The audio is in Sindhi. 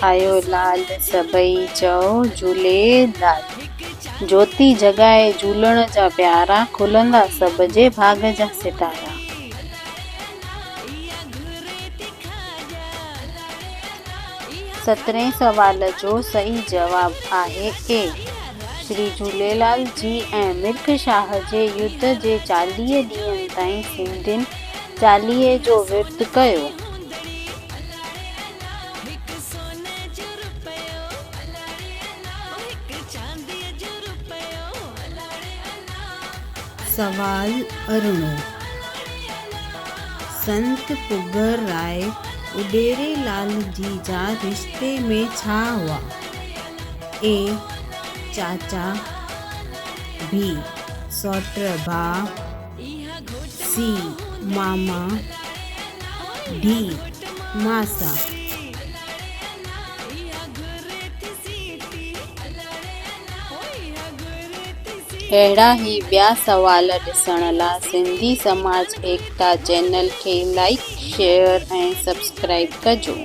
آيو لال سڀئي چئو جهوليلال. جوتي جڳائي جهولڻ جا پيارا، کلندا سڀ جي ڀاڳ جا ستارا. سترهين سوال جو صحيح جواب آهي اي. شري جهوليلال جي ۽ مرک شاهه جي يڌ جي 40 ڏينهن تائين سنڌين چاليهي جو ورت ڪيو. سوال ارڙهون، سنت پگهر راء اڏيري لال جي جا رشتي ۾ ڇا هئا؟ اي، چاچا، بي، سئوٽ ڀاء، سي، ماما، ڊي، ماسا. اهڙا ئي ٻيا سوال ڏسڻ لا سنڌي سماج ايڪتا چينل کي لائيڪ، شيئر ۽ سبسڪرائيب ڪجو.